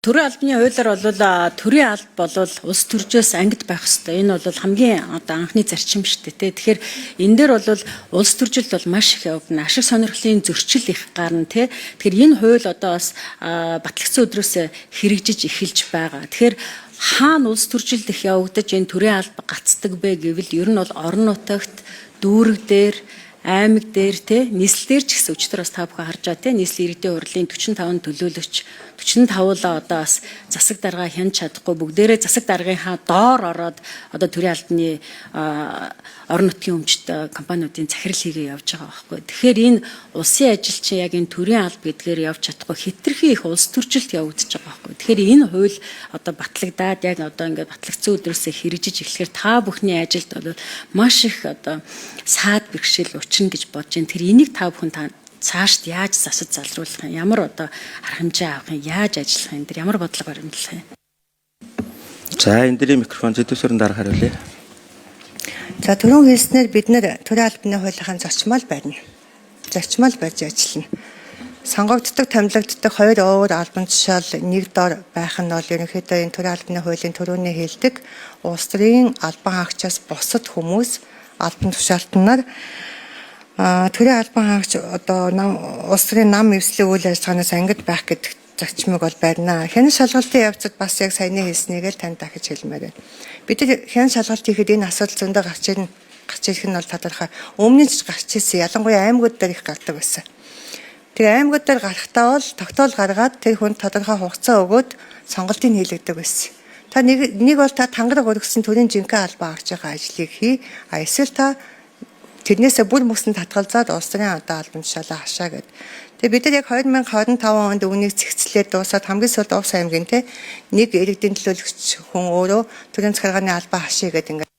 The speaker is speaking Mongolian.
Төрийн албаны хуулиар бол төрийн алба бол улс төржөөс ангид байх ёстой. Энэ бол хамгийн одоо анхны зарчим шүү дээ, тэ. Тэгэхээр энэ дээр бол улс төржилт бол маш их явагдана. Ашиг сонирхлын зөрчил их гарна, тэ. Тэгэхээр энэ хууль одоо бас батлагдсан өдрөөс хэрэгжиж эхэлж байгаа. Тэгэхээр хаана улс төржилт их явагдаж энэ төрийн алба гацдаг бэ гэвэл ер нь бол орон нутагт, дүүрэг дээр, аймаг дээр, те, нийслэл дээр ч гэсэн өчтөр бас та бүхэн харж байгаа, те, нийслэл иргэдийн хурлын 45 төлөөлөгч 45-уулаа одоо бас засаг даргаа хянч чадахгүй, бүгдээрээ засаг даргынхаа доор ороод одоо төрийн албаны орон нутгийн өмчт компаниудын захирал хийгээ явж байгаа байхгүй. Тэгэхээр энэ улсын ажилчин яг энэ төрийн алба гэдгээр явж чадахгүй, хэтэрхий их улс төржилт явагдаж байгаа байхгүй. Тэгэхээр энэ хууль одоо батлагдаад, яг одоо ингээд батлагдсан өдрөөсөө хэрэгжиж эхлэхээр та бүхний ажилд бол маш их одоо саад бэрхшээл учрна гэж бодож байна. Тэр энийг та бүхэн та цаашд яаж засаж залруулах юм, ямар одоо арга хэмжээ авах юм, яаж ажиллах юм, тэр ямар бодлого баримтлах юм? За, энэ дэрийн микрофон зэдвсөрөн дараа хариулъя. За, түрүүн хэлснээр бид нэр төрийн албаны хуулийнхаа зарчмал барина. Зарчмал барьж ажиллана. Сонгогддог, томилогддог хоёр өөр албан тушаал нэг дор байх нь бол ерөнхийдөө энэ төрийн албаны хуулийн төрөүний хэлдэг улс төрийн албан хаагчаас бусад хүмүүс албан тушаалтнаар төрийн албан хаагч одоо нам улс төрийн нам эвслийн үйл ажиллагаанаас ангид байх гэдэг зарчмыг бол барина. Хянан шалгалтын явцад бас яг саяны хэлснийг л танд дахиж хэлмээр байна. Бид нар хянан шалгалт хийхэд энэ асуудал зөндөө гарч ирнэ. Гарч ирэх нь бол тодорхой. Өмнө нь ч гарч ирсэн. Ялангуяа аймагуд дээр их гардаг байсан. Тэгээ аймагуд дээр гарахтаа бол тогтоол гаргаад тэр хүнд тодорхой хугацаа өгөөд сонголтыг хийлгэдэг байсан. Та нэг бол та тангараг өргөсөн төрийн жинхэнэ албан хаагчийн ажлыг хий. А эсвэл та тэрнээсээ бүр мөсөн татгалзаад улс төрийн одоо албан тушаалаа хашаа гэд. Тэгээ бид нар яг 2025 онд үүнийг зэгцлээд дуусаад, хамгийн сүүлд Увс аймгийн, те, нэг иргэдийн төлөөлөгч хүн өөрөө төрийн захиргааны албаа хашъя гэдэг ингээд